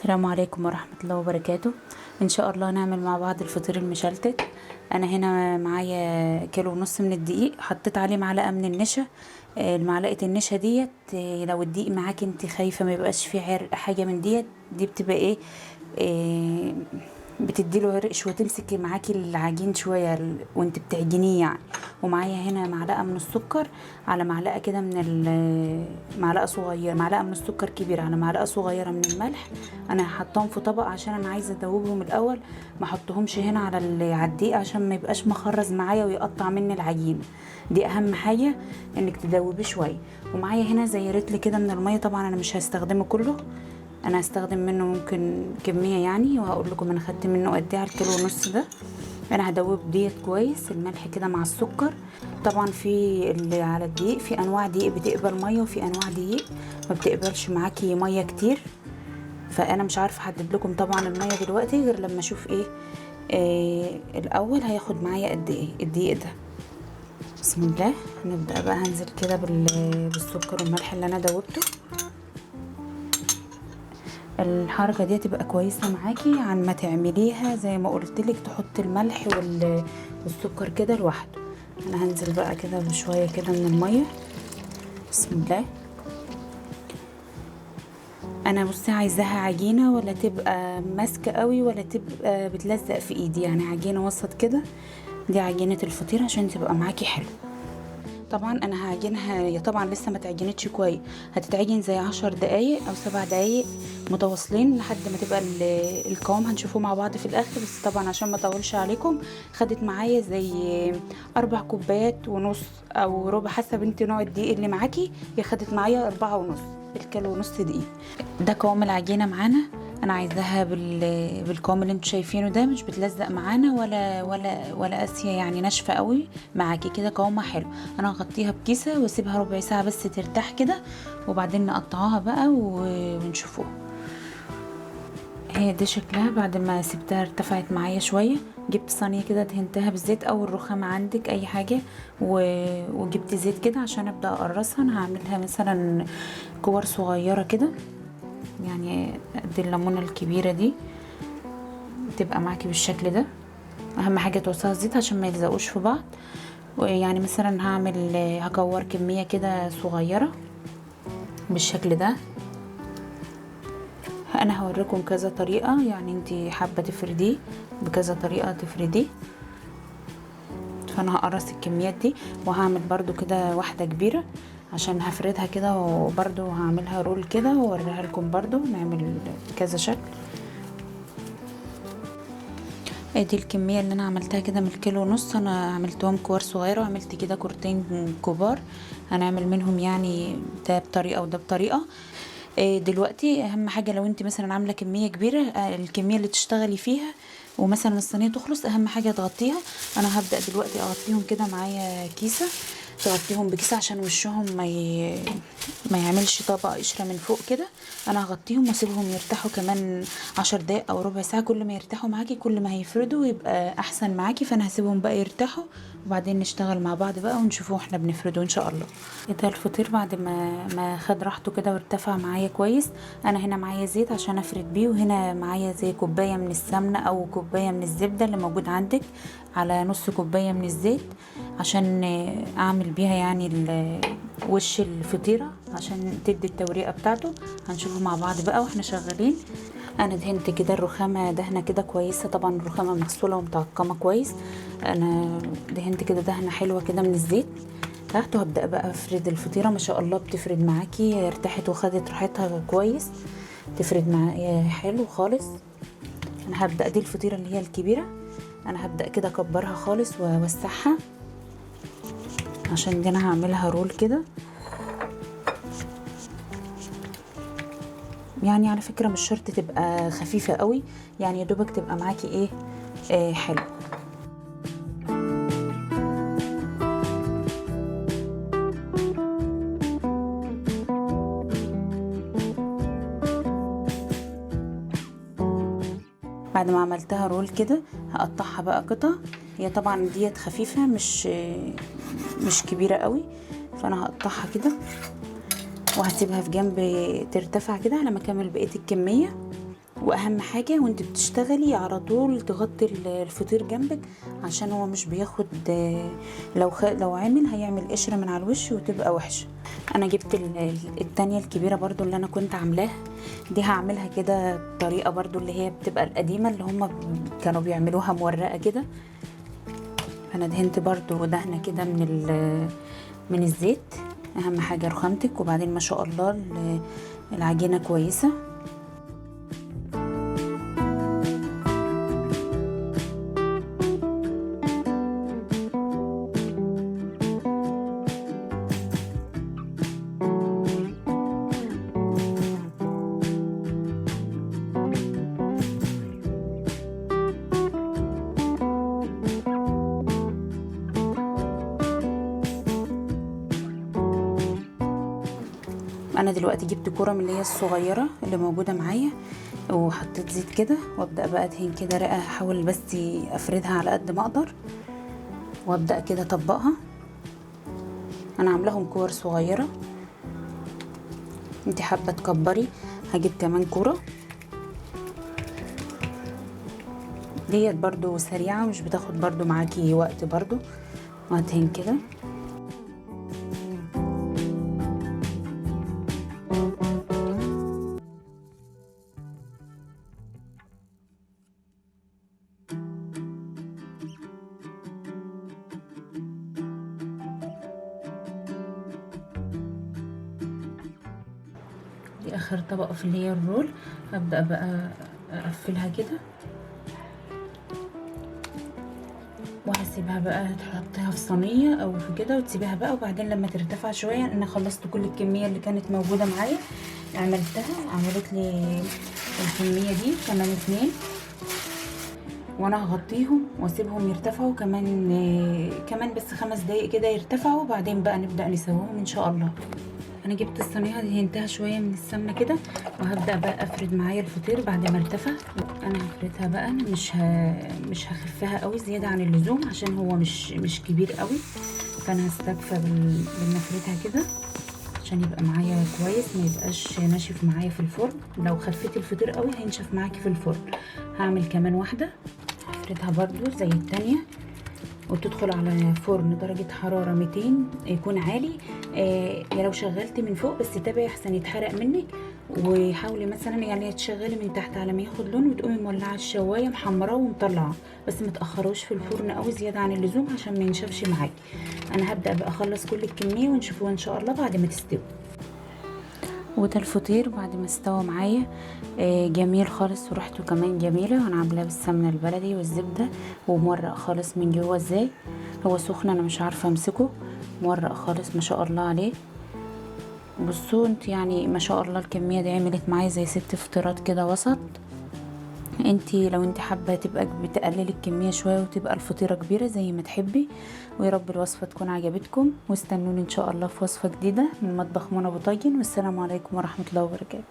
السلام عليكم ورحمة الله وبركاته. ان شاء الله نعمل مع بعض الفطير المشلتت. انا هنا معايا كيلو ونص من الدقيق، حطيت عليه معلقة من النشا. المعلقة النشا ديت، لو الدقيق معاك انت خايفة ما يبقاش فيه عرق حاجة من ديت، دي بتبقى ايه، بتديله عرق شوية، تمسك معاكي العجين شوية وانت بتعجنيه يعني. ومعايا هنا معلقة من السكر على معلقة كده من معلقة صغيرة، معلقة من السكر كبيرة على معلقة صغيرة من الملح. انا حطاهم في طبق عشان انا عايزة ادوبهم الاول، ما احطهمش هنا على الدقيق عشان ما يبقاش مخرز معايا ويقطع مني العجينة. دي اهم حاجة انك تدوبيه شوية. ومعايا هنا زي رتل كده من المية، طبعا انا مش هستخدمه كله، انا هستخدم منه ممكن كمية يعني، وهقول لكم انا خدت منه قد ايه على الكيلو ونص ده. انا هدوب ديت كويس الملح كده مع السكر. طبعا في اللي على الدقيق في انواع دقيق بتقبل مية، وفي انواع دقيق ما بتقبلش معاكي مية كتير، فانا مش عارفه احدد لكم طبعا المية دلوقتي غير لما اشوف ايه الاول هياخد معايا قد ايه الدقيق ده. بسم الله. نبدا بقى، هنزل كده بالسكر والملح اللي انا دوبته. الحركة دي تبقى كويسة معاكي عن ما تعمليها زي ما قلت لك، تحطي الملح والسكر كده لوحده. انا هنزل بقى كده بشوية كده من المية. بسم الله. انا بصي عايزاها عجينه ولا تبقى ماسكه قوي ولا تبقى بتلزق في ايدي، يعني عجينه وسط كده. دي عجينه الفطير عشان تبقى معاكي حلو. طبعا انا هعجنها، هي طبعا لسه ما تعجنتش كويس، هتتعجن زي 10 دقايق او 7 دقايق متواصلين لحد ما تبقى القوام، هنشوفه مع بعض في الاخر. بس طبعا عشان ما اطولش عليكم خدت معايا زي 4 كوبايات ونص او ربع حسب انت نوع الدقيق اللي معاكي. هي خدت معايا أربعة ونص، الكيلو ونص دقيق. ده قوام العجينة معانا. انا عايزاها بالقوام اللي انتوا شايفينه ده، مش بتلزق معانا ولا قاسية يعني، ناشفة قوي معاكي كده، قوامها حلو. انا هغطيها بكيسه واسيبها ربع ساعة بس ترتاح كده، وبعدين نقطعها بقى ونشوفوها. هي ده شكلها بعد ما سبتها ارتفعت معايا شوية. جبت صينية كده دهنتها بالزيت او الرخامه عندك اي حاجة، وجبت زيت كده عشان ابدا اقرصها. انا هعملها مثلا كور صغيرة كده، يعني قد الليمونه الكبيرة دي، تبقى معاكي بالشكل ده. اهم حاجة توصلها الزيت عشان ما يلزقوش في بعض. ويعني مثلا هكور كمية كده صغيرة بالشكل ده. انا هوريكم كذا طريقه، يعني انتي حابة تفرديه بكذا طريقه تفرديه. فانا هقرص الكميات دي، وهعمل برضو كده واحدة كبيرة عشان هفردها كده، وبرضو هعملها رول كده واوريها لكم برضو، نعمل كذا شكل. ادي الكمية اللي انا عملتها كده من الكيلو ونص، انا عملتهم كور صغيرة وعملت كده كورتين كبار، هنعمل منهم يعني ده بطريقة وده بطريقة. دلوقتي اهم حاجة لو انت مثلا عامله كمية كبيرة، الكمية اللي تشتغلي فيها ومثلا الصينية تخلص، اهم حاجة تغطيها. انا هبدا دلوقتي اغطيهم كده، معايا كيسه، تغطيهم بكيسه عشان وشهم ما يعملش طبقه قشرة من فوق كده. انا هغطيهم واسيبهم يرتاحوا كمان 10 دقايق او ربع ساعة. كل ما يرتاحوا معاكي كل ما هيفردوا ويبقى احسن معاكي. فانا هسيبهم بقى يرتاحوا وبعدين نشتغل مع بعض بقى ونشوفوا احنا بنفرده ان شاء الله. ده الفطير بعد ما خد راحته كده وارتفع معايا كويس. انا هنا معايا زيت عشان افرد بيه، وهنا معايا زي كوباية من السمنة او كوباية من الزبدة اللي موجود عندك، على نص كوباية من الزيت عشان اعمل بيها يعني وش الفطيره عشان تدي التوريقه بتاعته. هنشوفه مع بعض بقى واحنا شغالين. انا دهنت كده الرخامه دهنه كده كويسة، طبعا الرخامه مغسوله ومتعقمه كويس. انا دهنت كده دهنه حلوة كده من الزيت تحت، وهبدا بقى افرد الفطيره. ما شاء الله بتفرد معاكي، ارتاحت وخدت راحتها كويس، تفرد معايا حلو خالص. انا هبدا دي الفطيره اللي هي الكبيرة، انا هبدا كده اكبرها خالص واوسعها عشان دي انا هعملها رول كده. يعني على فكرة مش شرط تبقى خفيفة قوي، يعني يا دوبك تبقى معاكي ايه، حلو. بعد ما عملتها رول كده هقطعها بقى قطع. هي طبعا ديت خفيفة مش كبيرة قوي، فانا هقطعها كده وهسيبها في جنب ترتفع كده على ما اكمل بقية الكمية. واهم حاجة وانت بتشتغلي على طول تغطي الفطير جنبك، عشان هو مش بياخد، لو عمل هيعمل قشرة من على الوش وتبقى وحشة. انا جبت التانية الكبيرة برضو اللي انا كنت عاملاها دي، هعملها كده بطريقة برضو اللي هي بتبقى القديمة اللي هم كانوا بيعملوها مورقه كده. انا دهنت برضو دهنه كده من الزيت، اهم حاجة رخامتك. وبعدين ما شاء الله العجينة كويسة. انا دلوقتي جبت كرة من اللي هي الصغيرة اللي موجودة معايا، وحطيت زيت كده، وابدا بقى ادهن كده رقه، احاول بس افردها على قد ما اقدر، وابدا كده اطبقها. انا عاملاهم كور صغيرة، انت حابة تكبري هجيب كمان كرة. ديت برضو سريعة مش بتاخد برضو معاكي وقت برضو. وهدهن كده. دي اخر طبقه في اللي هي الرول، هبدا بقى اقفلها كده وهسيبها بقى تحطيها في صينية او في كده وتسيبيها بقى. وبعدين لما ترتفع شوية، انا خلصت كل الكمية اللي كانت موجودة معايا عملتها، عملت لي الكمية دي كمان 2، وانا هغطيهم واسيبهم يرتفعوا كمان بس 5 دقايق كده يرتفعوا، وبعدين بقى نبدا نسويهم ان شاء الله. انا جبت الصينية دهنتها شوية من السمنة كده، وهبدا بقى افرد معايا الفطير بعد ما ارتفع. انا هفردها بقى، انا مش هخفها قوي زيادة عن اللزوم عشان هو مش كبير قوي، فانا هستكفى بالنفردها كده عشان يبقى معايا كويس، ما يبقاش ناشف معايا في الفرن. لو خفيتي الفطير قوي هينشف معاكي في الفرن. هعمل كمان واحدة، هفردها برضو زي التانية، وتدخل على فرن درجة حرارة 200 يكون عالي. لو شغلتي من فوق بس تابعي احسن يتحرق منك، وحاولي مثلا يعني تشغلي من تحت على ما ياخد لون، وتقومي مولعه الشوايه محمراه ومطلعه، بس ما تاخروش في الفرن قوي زيادة عن اللزوم عشان ما ينشفش معاكي. انا هبدا بقى اخلص كل الكمية ونشوفوها ان شاء الله بعد ما تستوي. وده الفطير بعد ما استوى معايا جميل خالص، وريحته كمان جميلة. وانا عاملاه بالسمنه البلدي والزبده، ومورق خالص من جوه. ازاي هو سخن انا مش عارفه امسكه، مورق خالص ما شاء الله عليه. بصوا انت يعني ما شاء الله الكمية دي عملت معايا زي 6 فطيرات كده وسط. انت لو انت حابة تبقى بتقللي الكمية شوية وتبقى الفطيره كبيرة زي ما تحبي. ويا رب الوصفة تكون عجبتكم، واستنوني ان شاء الله في وصفه جديدة من مطبخ منى ابو طاجن. والسلام عليكم ورحمة الله وبركاته.